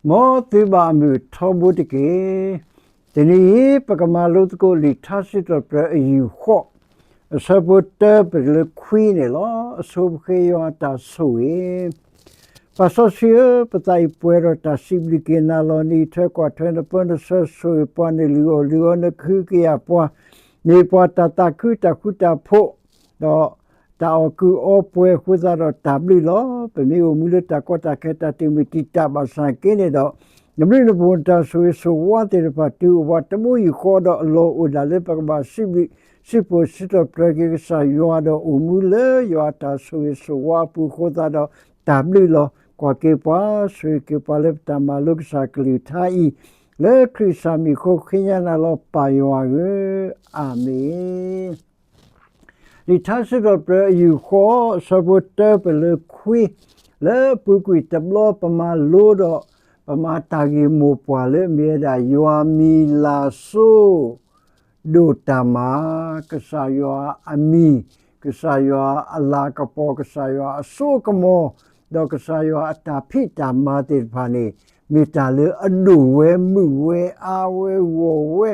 မ်သုဘၣ်အမုာ်ထီဘိတက့ၢ်. တနံၤအံၤ ပကမၤလိသကိးလံာ်ထါစံးထီၣ်ပတြၢၤအယူၢ်ဃီ, အဆၢဖိတၢပလၢခွံန့ၣ်လီၤ. အဆိပဃ့ယွၤအတၢ်ဆိၣ်ဂ့ၤ. ပၢ်စီဆှံဧၢ, ပသးအံၤပှဲၤဒီးတၢ်စံးဘျုးက့ၤနၤလီၤ. နအံးထွဲကွၢ်ထွဲ နပၢနဆှၢ ဆိၣ်ဂ့ၤပှၤ, နလုၢ်အီၣ်လုၢ်အီ နကဟုကယာ်ပှၤ, မ့ၢ်ပှၤတၢ်သးခု တၢ်ဃူတၢ်ဖိး, ဒီးတၢ်အီၣ်ကုၢ်အီပှဲၤအဃိသတးဒီး တၢ်ဘျုးလီၤ. ပမ့ၢ်အိၣ်မူလၢတၢ်ကီတၢ်ခဲ တၢ်တမုာ်တံာ်တာ်ဘၣ်ဆၣ်က့န့ၣ်ဒီး, နဘျုးနဖှိၣ် နတၢ်ဆိၣ်ဂ့ၤဆိၣ်ဝါသ့ၣ်တဖၣ် တုၤအိၣ်ပှၤတဘိယူၢ်ဃီဒီး အလီၢ်အိၣ်ဒၣ်လၢပကဘၣ်စံးဘျုး စံးဖှိၣ်စံးထီၣ်ပတြၢၤက့ၤကစၢ်ယွၤဒီး အိၣ်မူလၢယွၤအတၢ်ဆိၣ်ဂ့ၤဆိၣ်ဝါအပူၤအဃိသတးဒီး တၢ်ဘျုးလီၤ. ကွၢ်က့ၤပှၤ ဆိၣ်ဂ့ၤက့ၤပှၤလၢပတၢ်မၤလိကစၢ်ကလုၢ်ကထါအံၤ, လၢခရံာ်ကစၢ်မံၤအဃိ ဃ့ညါနၤလီၤ ပၢ်ယွၤဧၢ, အၤမ့ၣ်. လံာ်ထါစံးထီၣ်ပတြၢၤအယူၢ်ဃီ အဆၢဖိတၢပလၢခွံ, လၢအပူၤကွံာ်တဘျီ ပမၤလိဒီး ပမၤတၢ်ဂ့ၢ်မိၢ်ပှၢ်လၢအမ့ၢ်ဝဲဒၣ် ယွၤအမံၤလၤစိၤ ဒိၣ်တၢ်မၤ, ကစၢ်ယွၤအမံၤ, ကစၢ်ယွၤအလၤကပီၤ, ကစၢ်ယွၤအစိအကမီၤ, ဒီးကစၢ်ယွၤအတၢ်ဖံးတၢ်မၤသ့ၣ်တဖၣ်န့ၣ် မ့ၢ်တၢ်လၢအဒိၣ်ဝဲ မုာ်ဝဲ အါဝဲ ဂီၢ်ဝဲ,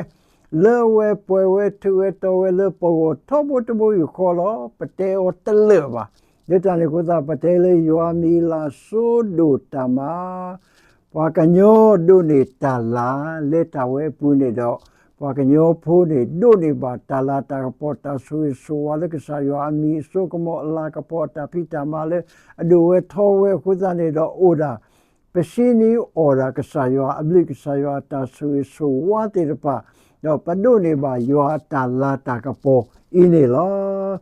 လၢဝဲ ပှဲၤဝဲ ထုးဝဲတီဝဲလၢပဂီၢ်ထီဘိတဘိယူၢ်ဃီလီၤ. ပတဲအီၤတလၢာ်ဘၣ်. လၢတၢ်န့ၣ်အဃိသတး ပတဲလၢယွၤအမံၤလၤစိၤဒိၣ်တၢ်မၤ ပှၤကညီဒိးန့ၢ်တၢ်လၤ လၢတၢ်ဝဲအပူၤန့ၣ်ဒီး ပှၤကညီဖိန့ၣ် ဒိးန့ၢ်ဘၣ်တၢ်လၤတၢ်ကပီၤ တၢ်ဆိၣ်ဂ့ၤဆိၣ်ဝါလၢကစၢ်ယွၤအမံၤအစိကမီၤ အလၤကပီၤ အတၢ်ဖံးတၢ်မၤလၢအဒိၣ်ဝဲထီဝဲအဃိသတးန့ၣ်ဒီး အိၣ်ဒၣ် ပစံးနံၤအီၣ်ဒၣ်ကစၢ်ယွၤအဘျုး ကစၢ်ယွၤအတၢ်ဆိၣ်ဂ့ၤဆိၣ်ဝါသ့ၣ်တဖၣ်, ဒီးပဒိးန့ၢ်ဘၣ်ယွၤအတၢ်လၤတၢ်ကပီၤအံၤန့ၣ်လီၤ.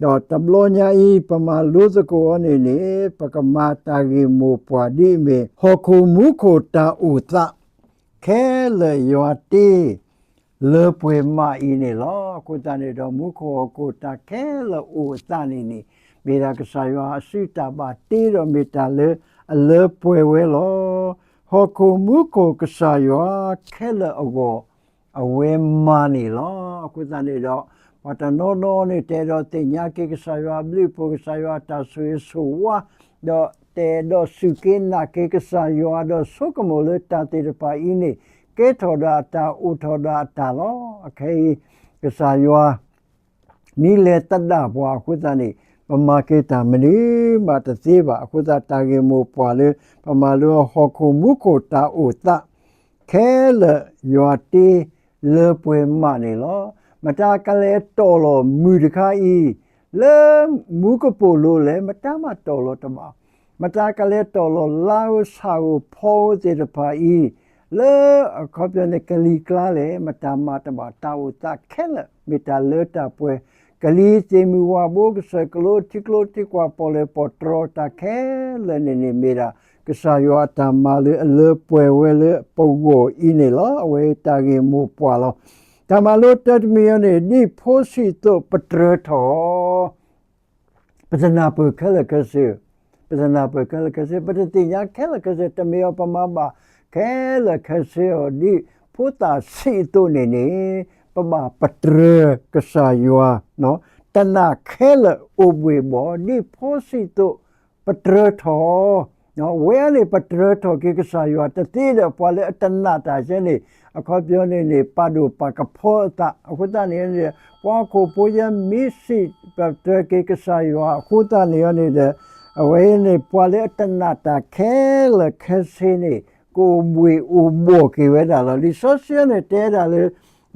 ဒီးတဘျီညါအံၤ ပမၤလိသကိးအီၤန့ၣ်န့ၣ် ပကမၤတၢ်ဂ့ၢ်မိၢ်ပှၢ်ဒ်အမ့ၢ် ဟီၣ်ခိၣ်မူခိၣ်တၢ်အိၣ်သး ခဲလၢာ်ယွၤတ့ လၢပှဲၤမးအံၤန့ၣ်လီၤ. အဃိသတးန့ၣ်ဒီး မူခိၣ်ဟီၣ်ခိၣ်တၢ်ခဲလၢာ်အိၣ်အသးန့ၣ်န့ၣ် မ့ၢ်ဒၣ်ကစၢ်ယွၤအစုတၢ်ဘၣ်တ့ဒီး မ့ၢ်တၢ်လၢအလၢပှဲၤဝဲလီၤ. ဟီၣ်ခိၣ်မူခိၣ်ကစၢ်ယွၤခဲလၢာ်အဂီၢ် အဝဲမၤန့ၣ်လီၤ. အဃိသတးန့ၣ်ဒီး ပှၤတနီၤနီၤန့ၣ် တအဲၣ်ဒိးသ့ၣ်ညါက့ၤကစၢ်ယွၤအဘျုးအဖှိၣ် ကစၢ်ယွၤအတၢ်ဆိၣ်ဂ့ၤဆိၣ်ဝါ, ဒီးတအဲၣ်ဒိးစူၢ်က့ၤနာ်က့ၤကစၢ်ယွၤ ဒီးဆိကမိၣ်လၢတၢ်သ့ၣ်တဖၣ်အံၤန့ၣ် ကဲထီၣ်ဒၣ်အတၢ် အိၣ်ထီၣ်ဒၣ်အတၢ်လီၤ. အခဲအံၤ ကစၢ်ယွၤ မ့ၢ်လဲၤသဒၣ်ပှၤအဃိသတးန့ၣ် ပမၤက့ၤတၢ်မနုၤမးတသ့ဘၣ်. အဃိသတး တၢ်ဂ့ၢ်မိၢ်ပှၢ်လၢ ပမၤလိအီၤ ဟီၣ်ခိၣ်မူခိၣ်တၢ်အိၣ်သး ခဲလၢာ်ယွၤတ့ လၢပှဲၤမးန့ၣ်လီၤ. မတၤကလဲၤတီၢ်လီၤမုၢ်တခါအံၤ လၢမူကပိာ်လိၤလဲၣ်, မတၤမးတီၢ်လီၤတဘၣ်. မတၤကလဲၤတီၢ်လီၤလါဧိၤ ဆၣ်ဧိၤ ဖီဧိၤသ့ၣ်တဖၣ်အံၤ လၢအခီပညီန့ၣ် ကလံၤကျါလဲၣ်, မတၤမးတဘၣ်. တၢ်အိၣ်သးခဲလၢာ် မ့ၢ်တၢ်လၢတၢ်ပှဲၤ, ကလံၤသ့ၣ်မုၢ်ဝၣ်ဘိ ကစၢၢ်ကလိ ထံကျိထံကွၢ် ပီၣ်လဲၣ်ပီၣ်တြီၤ တၢ်ခဲလၢာ်န့ၣ်န့ၣ် မ့ၢ်ဒၣ်ကစၢ်ယွၤအတၢ်မၤလၢအလၢပှဲၤဝဲလၢပဂီၢ်အံၤန့ၣ်လီၤ. အဝဲတၢ်ဂ့ၢ်မိၢ်ပှၢ်လီၤ. တၢ်မၤလိတၢတမံၤအံၤန့ၣ် ဒ်ဖိဆံးအသိးပတြၢၤထီၣ် ပတနၢ်ပၢၢ်ခဲလၢာ်ခဲဆ့, ပတနၢ်ပၢၢ်ခဲလၢာ်ခဲဆ့, ပတသ့ၣ်ညါခဲလၢာ်ခဲဆ့, တမ့ၢ်အီၤပမၤဘၣ်ခဲလၢာ်ခဲဆ့အီၤ ဒ်ဖိသၣ်ဆံးအသိးန့ၣ်န့ၣ်, ပဘၣ်ပတြၢၤကစၢ်ယွၤ တနၢ်ခဲလၢာ်အိၣ်ဘှ့ၣ်ဘှီၣ် ဒ်ဖိဆံးအသိးပတြၢၤထီၣ် ဝဲအံၤန့ၣ် ပတြၢၤထီၣ်က့ၤကစၢ်ယွၤတသ့ဒီး ပှၤလၢအတနၢ်တၢ်ကဲန့ၣ် အခီပညီန့ၣ်န့ၣ် ပာ်ဒိၣ်ပာ်ကဖီအသး. အဃိသတးန့ၣ်န့ၣ် ပှၤဟီၣ်ခိၣ်ဖိယဲမ့ၢ်စံးပတြၢၤက့ၤကစၢ်ယွၤအဃိသတးန့ၣ်န့ၣ်ဒီး အဝဲအံၤန့ၣ် ပှၤလၢအတနၢ်တၢ်ခဲလၢာ်ခဲဆ့န့ၣ် ကအိၣ်ဘှ့ၣ်အိၣ်ဘှီၣ်က့ၤဝဲဒၣ်လီၤ. လံာ်စီဆှံန့ၣ်တဲဒၣ်လၢ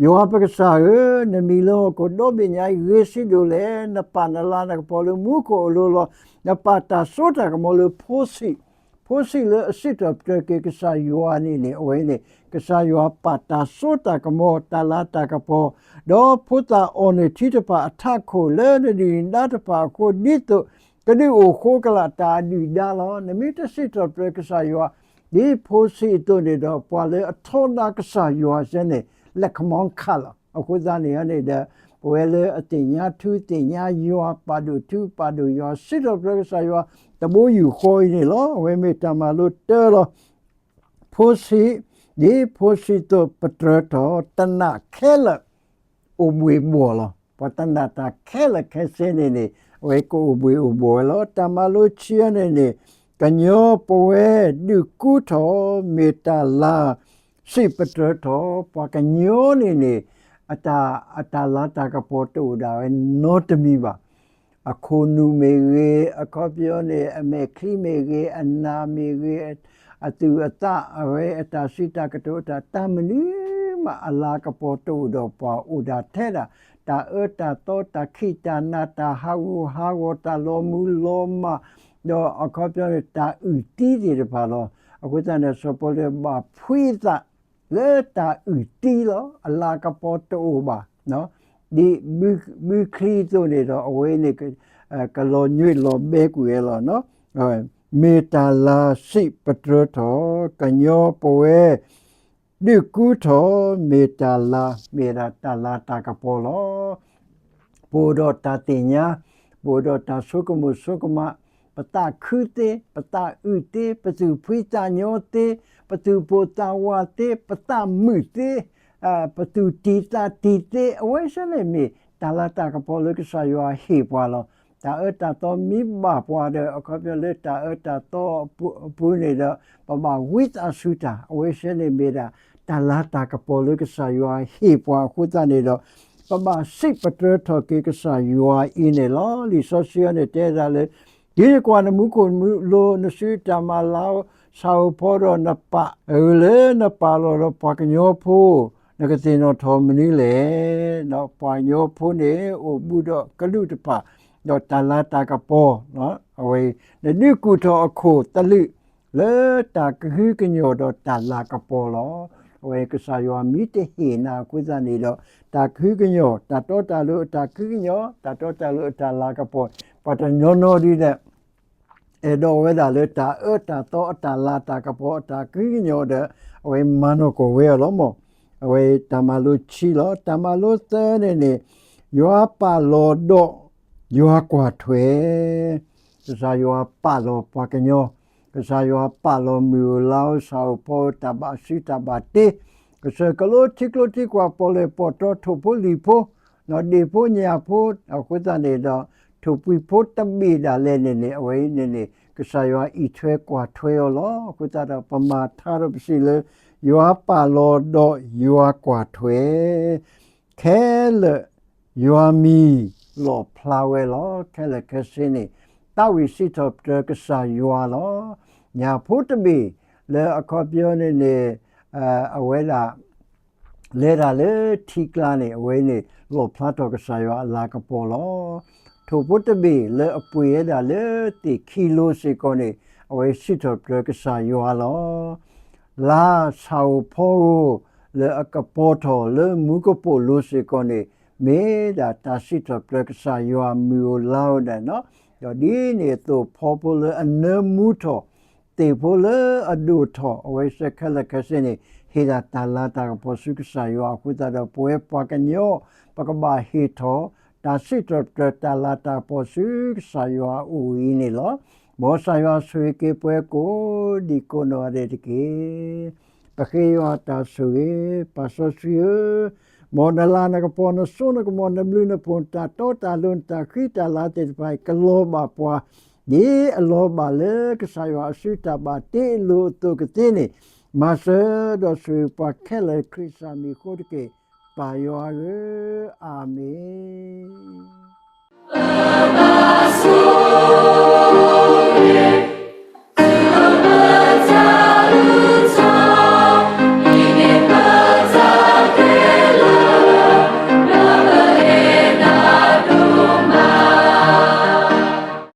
ယွၤပကစၢ်ဧၢ, နမံၤလၢဟီၣ်ခိၣ်ဒီဘ့ၣ်ညါအံၤ ဂ့ၤဆံးဒိၣ်လဲၣ်. နပာ်နလၤနကပီၤလၢမူခိၣ်အလိၤလီၤ. နပာ်တၢ်စိတၢ်ကမီၤလၢဖိဆံး, ဖိဆံးလၢအစံးထီၣ်ပတြၢၤက့ၤကစၢ်ယွၤန့ၣ်န့ၣ် အဝဲန့ၣ် ကစၢ်ယွၤပာ်တၢ်စိတၢ်ကမီၤ တၢ်လၤတၢ်ကပီၤ, ဒီးဖိသၣ်အီၣ်န့ၢ်ထံတဖၣ်အထးခိၣ် လၢနဒုၣ်နဒါတဖၣ်အဃိ ဒ်သိးကဒုးအိၣ်ဃိကလာ်တၢ်အဒုၣ်ဒါလီၤ. နမ့ၢ်တစံးထီၣ်ပတြၢၤကစၢ်ယွၤ ဒ်ဖိဆံးအသိးန့ၣ်ဒီး ပှၤလၢအထီဒါကစၢ်ယွၤစဲန့ၣ် လဲၤခမီခးလီၤ. အဃိသတးန့ၣ်န့ၣ်ဒီး ပဝဲလၢအသ့ၣ်ညါထူသ့ၣ်ညါယွၤ ပာ်ဒိၣ်ထူပာ်ဒိၣ်ယွၤ စံးထီၣ်ပတြၢၤကစၢ်ယွၤ တဘိယူၢ်ဃီအံၤန့ၣ်လီၤ. အဝဲမ့ၢ်တၢ်မၤလိတၢလီၤ. ဖိဆံး, ဒ်ဖိဆံးအသိးပတြၢၤထီၣ် တနၢ်ခဲလၢာ် အိၣ်ဘှ့ၣ်ဘှီၣ်လီၤ. ပှၤတနၢ်တၢ်ခဲလၢာ်ခဲဆ့န့ၣ်န့ၣ် အဝဲကအိၣ်ဘှ့ၣ်အိၣ်ဘှီၣ်ဝဲလီၤ. တၢ်မၤလိခံအံၤန့ၣ်န့ၣ် ကညီပဝဲဒုးကူထီၣ် မ့ၢ်တၢ်လၤစံးပတြၢၤထီၣ် ပှၤကညီန့ၣ်န့ၣ် အတၢ် အတၢ်လၤတၢ်ကပီၤတအိၣ်ဒၣ်ဝဲနီတမံၤဘၣ်. အခိၣ်နူာ်မ့ၢ်ဂ့ၤ, အခီပညီန့ၣ် အမဲာ်ချံမ့ၢ်ဂ့ၤ, အနၢ်မ့ၢ်ဂ့ၤ, အသူၣ်အသး အဝဲအတၢ်စံးတၢ်ကတိၤ အတၢ်မနုၤမး အလၤကပီၤတအိၣ်ဒီးပှၤ အိၣ်ဒၣ်ထဲဒၣ် တၢ်အၢတၢ်သီ တၢ်ခံးတၢ်နၤ တၢ်ဟးဂူာ်ဟးဂီၤ တၢ်လီၤမုၢ်လီၤမၢ်, ဒီးအခီပညီန့ၣ် တၢ်အုၣ်သံသ့ၣ်တဖၣ်လီၤ. အဃိသတးန့ၣ် စီၤပီလူးဘၣ်ဖှံသးလၢတၢ်အုၣ်သံလီၤ. အလၤကပီၤတအိၣ်ဘၣ်. ဒ်ဘုချံအသိးန့ၣ်ဒီး အဝဲန့ၣ် ကလီၤညွံးလီၤဘဲကွံာ်ဝဲလီၤ. မ့ၢ်တၢ်လၤစံးပတြၢၤထီၣ် ကညီပဝဲ ဒုးကူထီၣ် မ့ၢ်တၢ်လၤ မ့ၢ်ဒၣ်တၢ်လၤတၢ်ကပီၤလီၤ. ပအိၣ်ဒီးတၢ်သ့ၣ်ညါ, ပအိၣ်ဒီးတၢ်ဆိကမိၣ်ဆိကမး, ပသးခုသ့, ပသးအုးသ့, ပသူၣ်ဖှံသးညီသ့, ပသူၣ်ပိၢ်သးဝးသ့, ပသးမုာ်သ့, ပသူၣ်တံၢ်သးတံၢ်သ့, အဝဲစ့ၢ်န့ၣ်မ့ၢ် တၢ်လၤတၢ်ကပီၤလၢကစၢ်ယွၤဟ့ၣ်ပှၤလီၤ. တၢ်အၢတၢ်သီမ့ၢ်ဘၣ်ပှၤဒီး အခီပညီလၢတၢ်အၢတၢ်သီအပူၤန့ၣ်ဒီး ပဘၣ်ဝံသးစူၤတၢ်, အဝဲစ့ၢ်န့ၣ်မ့ၢ်ဒၣ် တၢ်လၤတၢ်ကပီၤလၢကစၢ်ယွၤဟ့ၣ်ပှၤအဃိသတးန့ၣ်ဒီး ပဘၣ်စံးပတြၢၤထီၣ်က့ၤကစၢ်ယွၤအံၤန့ၣ်လီၤ. လံာ်စီဆှံအံၤန့ၣ်တဲဒၣ်လၢ ဒ်နကွၢ်နမူခိၣ်မူလိၤ နစုတၢ်မၤလၤ ဆၣ်ဧိၤဖီဒီးနပာ် အဂ့ၢ်လၢနပာ်လီၤဒီးပှၤကညီဖိ နကသ့ၣ်နီၣ်ထီၣ်မနုၤလဲၣ်. ပှၤကညီဖိန့ၣ် အိၣ်ဘူးဒီးကလုာ်တဖၣ် ဒီးတၢ်လၤတၢ်ကပီၤ အဝဲ နဒုးကူၣ်ထီၣ်အခိၣ်သလုး လၢတၢ်ကဟုကညီၢ်ဒီးတၢ်လၤကပီၤလီၤ. အဝဲကစၢ်ယွၤမ့ၢ်တဟ့ၣ်နၤအဃိသတးန့ၣ်ဒီး တၢ်ကဟုကညီၢ် တၢ်တီတၢ်လိၤအတၢ်ကဟုကညီၢ် တၢ်တီတၢ်လိၤအတၢ်လၤကပီၤ ပှၤတနီၤနီၤဒ်လဲၣ် အဲၣ်ဒိးဝဲဒၣ်လၢတၢ်အၢတၢ်သီအတၢ်လၤတၢ်ကပီၤအတၢ်ကဟုကညီၢ်ဒီး အဝဲမၤနီၢ်ကီၢ်ဝဲအီၤလီၤမး. အဝဲတၢ်မၤလိခံလီၤ. တၢ်မၤလိသၢန့ၣ်န့ၣ် ယွၤပာ်လီၤဒီးယွၤကွၢ်ထွဲ ကစၢ်ယွၤပာ်လီၤပှၤကညီ, ကစၢ်ယွၤပာ်လီၤမုၢ်ဧိၤလါဧိၤ ဆၣ်ဧိၤဖီဧိၤ တၢ်ဘၣ်စုတၢ်ဘၣ်တ့, ကစၢၢ်ကလိထံကျိထံကွၢ် ပီၣ်လဲၣ်ပီၣ်တီ ထိၣ်ဖိလံၣ်ဖိ ဒ့ၣ်ဖိညၣ်ဖိ အဃိသတးန့ၣ်ဒီး ထိၣ်ပှံၤဖိတဘ့ၣ်ဒၣ်လဲာ်န့ၣ်န့ၣ် အဝဲအံၤန့ၣ်န့ၣ် ကစၢ်ယွၤအံးထွဲကွၢ်ထွဲအီၤလီၤ. အဃိသတးဒီး ပမၤထါဒီးပစံးလၢ ယွၤပာ်လီၤဒီးယွၤကွၢ်ထွဲ ခဲလၢာ်ယွၤမံၤလီၣ်ဖျါဝဲလီၤ. ခဲလၢာ်ခဲဆ့န့ၣ် သးဝံၣ်စံးထီၣ်ပတြၢၤကစၢ်ယွၤလီၤ. ညၣ်ဖိတဘ့ၣ်လၢအခီပညီန့ၣ်န့ၣ် အဝဲဒၣ် လဲၤဒၣ်လၢထံကျါန့ၣ် အဝဲန့ၣ် လီၣ်ဖျါထီၣ်ကစၢ်ယွၤအလၤကပီၤလီၤ. ထိၣ်ဖိတဘ့ၣ်လၢအပှ့ၤဝဲဒၣ်လၢသ့ၣ်ခံလိၤစ့ၢ်ကီးန့ၣ် အဝဲစံးထီၣ်ပတြၢၤကစၢ်ယွၤလီၤ. လါဆၣ်ဧိၤဖီဧိၤ လၢအကပီၤထီၣ်လၢမူကပိာ်လိၤစ့ၢ်ကီးန့ၣ် မ့ၢ်ဒၣ်တၢ်စံးထီၣ်ပတြၢၤကစၢ်ယွၤမုၢ်ဧိၤလါဧိၤဒၣ်နီၤ. ဒီးဒ်န့ၣ်အသိး ဖီဖိလၢအနၢမူထီၣ် သ့ၣ်ဖိလၢအဒိၣ်ထီၣ် အဝဲစ့ၢ်ခဲလၢာ်ခဲဆ့န့ၣ် ဟ့ၣ်ဒၣ်တၢ်လၤတၢ်ကပီၤဆူကစၢ်ယွၤအဃိသတးဒီး ပဝဲပှၤကညီ ပကဘၣ်ဟ့ၣ်ထီၣ် တၢ်စံးထီၣ်ပတြၢၤတၢ်လၤတၢ်ကပီၤဆူကစၢ်ယွၤအအိၣ်အံၤန့ၣ်လီၤ. မ်ကစၢ်ယွၤဆိၣ်ဂ့ၤက့ၤပှၤကိးဒံကိးနီၢ်ဂၤဒဲးတက့ၢ်. ပဃ့ယွၤတၢ်ဆိၣ်ဂ့ၤ, ပၢ်စီဆှံဧၢ, မ်နလၤနကပီၤ နစိနကမီၤ နဘျုးနဖှိၣ် နတၢ်တီတၢ်လိၤ နတၢ်ဃံတၢ်လၤသ့ၣ်တဖၣ်အံၤ ကလီၤဘၣ်ပှၤ ဒ်အလီၤဘၣ်လၢကစၢ်ယွၤအစုတၢ်ဘၣ်တ့အလိၤအသိးကသ့န့ၣ် မၤစၢၤဒီးဆိၣ်ဂ့ၤပှၤခဲလၢာ် ခရံာ်စၢ်မံၤအဃိတက့ၢ်. ပၢ်ယွၤဧၢ, အၤမ့ၣ်.